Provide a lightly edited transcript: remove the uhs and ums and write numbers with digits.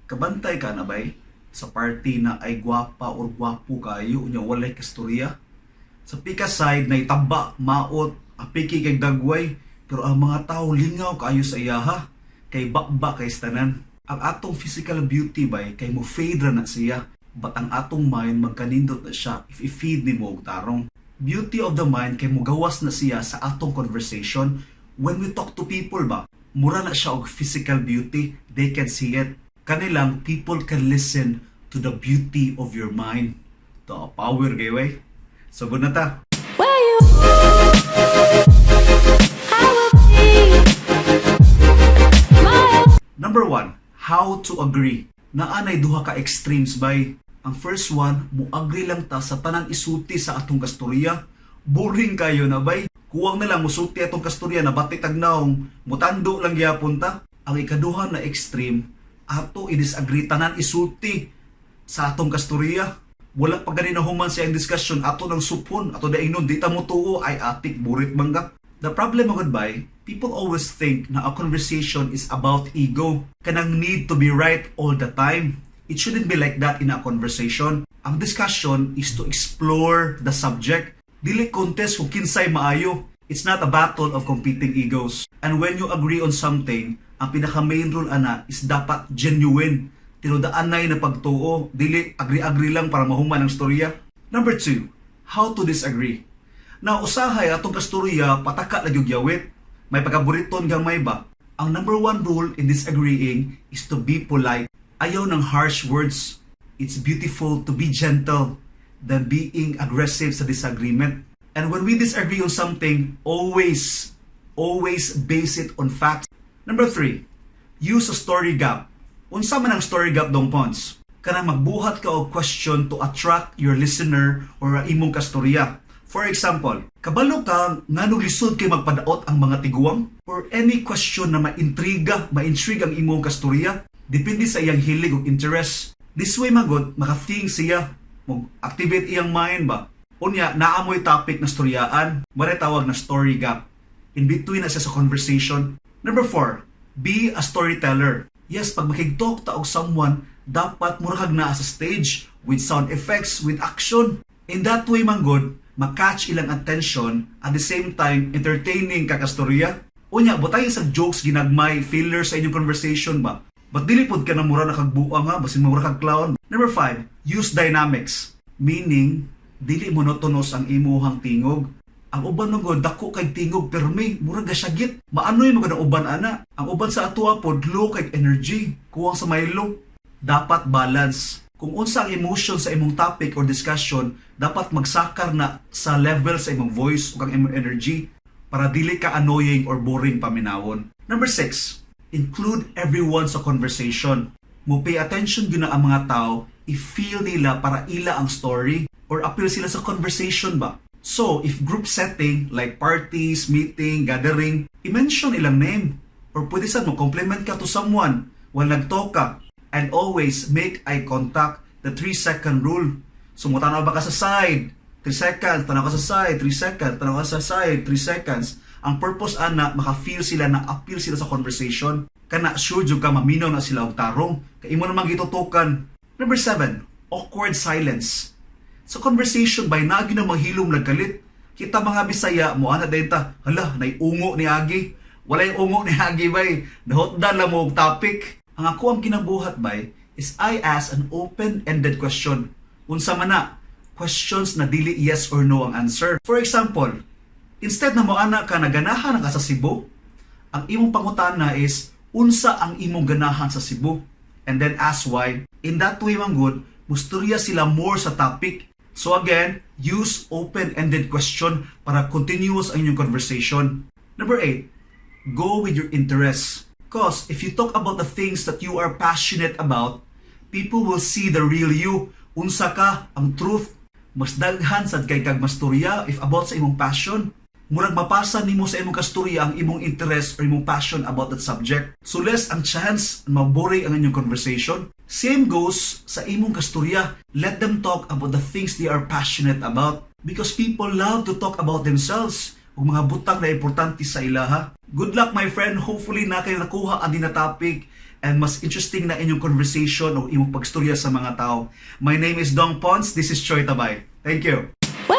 Kabantay ka na bay sa party na ay gwapa or gwapo kayo unya walay kastorya? Sa pika side na itaba, maot, apiki kay dagway, pero ang mga tao lingaw kaayo sa iyaha kay bakba kay tanan. Ang atong physical beauty bay kay mo fade ra na siya, but ang atong mind magkanindot na siya if i-feed nimo og tarong. Beauty of the mind kay mugawas na siya sa atong conversation when we talk to people ba. Mura na siya og physical beauty, they can see it. Kanilang people can listen to the beauty of your mind. The power kay way. So na ta. Where you I will be my Number one, how to agree. Naanay duha ka extremes bay. Ang first one, mo agree lang ta sa tanang isulti sa atong kastorya. Boring kayo na bay. Kuwang na lang musulti atong kastorya na bati tag nawong, mutando lang gyapon ta. Ang ikaduha na extreme, ato i-disagree tanan isulti sa atong kastorya. Wala pa gani nahuman siya ang discussion, ato nang supon, ato daingnon, di ta mo tuo, ay atik, burit mangga. The problem magud bay, people always think na a conversation is about ego. Kanang need to be right all the time. It shouldn't be like that in a conversation. Ang discussion is to explore the subject. Dili contest kung kinsay maayo. It's not a battle of competing egos. And when you agree on something, ang pinaka main rule ana is dapat genuine. Tinudaanay na pagtuo, dili agree-agree lang para mahuman ang storya. Number two, how to disagree. Now, usahay atong kastorya pataka lagi og yawit. May pagkaburiton gamay ba? Ang number one rule in disagreeing is to be polite. Ayaw ng harsh words. It's beautiful to be gentle than being aggressive sa disagreement. And when we disagree on something, always, always base it on facts. Number three, use a story gap. Unsa man ang story gap dong, Pons? Kanang magbuhat ka og question to attract your listener or imong kastorya. For example, kabalo ka nganong lisod kay magpadaot ang mga tiguang? Or any question na maintriga, ma-intrigue ang imong kastorya. Depende sa iyang hilig ug interest. This way magod, maka-think siya, mo activate iyang mind ba. Unya, naamoy topic na storyaan, mao tawag na story gap. In between na siya sa conversation. Number four, be a storyteller. Yes, pag makig-talk ta og someone, dapat mura kag naa sa stage with sound effects, with action. In that way man gud, ma-catch ilang attention, at the same time entertaining ka kastorya. Unya, butay sa jokes ginagmay, filler sa inyong conversation ba. But dili pod ka na mura na kag buang ha, basin mura kag clown. Number five, use dynamics. Meaning, dili monotonous ang imuhang tingog. Ang uban man gud dako kay tingog permi, murag gasyagit. Maanoy man gud ang uban ana. Ang uban sa atoa pod low kay energy, kuwang sa Milo. Dapat balance. Kung unsa ang emotion sa imong topic or discussion, dapat magsakar na sa level sa imong voice ug ang imong energy para dili ka annoying or boring paminawon. Number six, include everyone sa conversation. Mo pay attention gyud na ang mga tao if feel nila para ila ang story or appeal sila sa conversation ba. So, if group setting like parties, meeting, gathering, i-mention ilang name or pwede sad mo compliment ka to someone while nag-talk ka. And always make eye contact, the 3-second rule. So, mutanaw ba ka sa side? 3 seconds, tanaw ka sa side, 3 seconds, tanaw ka sa side, 3 seconds. Ang purpose ana, maka-feel sila na appeal sila sa conversation. Kana sure jud ka maminaw na sila og tarong. Kay imo namang gitutukan. Number 7, awkward silence. Sa conversation bay nagi na manghilom nagkalit. Kita mga Bisaya mo ana dayon ta, hala, nay ungo ni agi. Walay ungo ni agi bay. Nahotdan lang mo og topic. Ang ako ang kinabuhat bay is I ask an open-ended question. Unsa man na? Questions na dili yes or no ang answer. For example, instead na moana ka na ganahan ka sa Cebu, ang imong pangutana is unsa ang imong ganahan sa Cebu? And then ask why. In that way man gud, mustorya sila more sa topic. So again, use open-ended question para continuous ang inyong conversation. Number eight, go with your interests. 'Cause if you talk about the things that you are passionate about, people will see the real you. Unsa ka, ang truth. Mas daghan sad kay kag mastorya if about sa imong passion. Murag mapasa nimo sa imong kastorya ang imong interest or imong passion about that subject. So less ang chance maboring ang inyong conversation. Same goes sa imong kastorya. Let them talk about the things they are passionate about. Because people love to talk about themselves ug mga butang na importante sa ilaha. Good luck, my friend. Hopefully na kayo nakuha ang na topic. and mas interesting na inyong conversation o imong pagstorya sa mga tao. My name is Dong Pons. This is Choi Tabay. Thank you. Where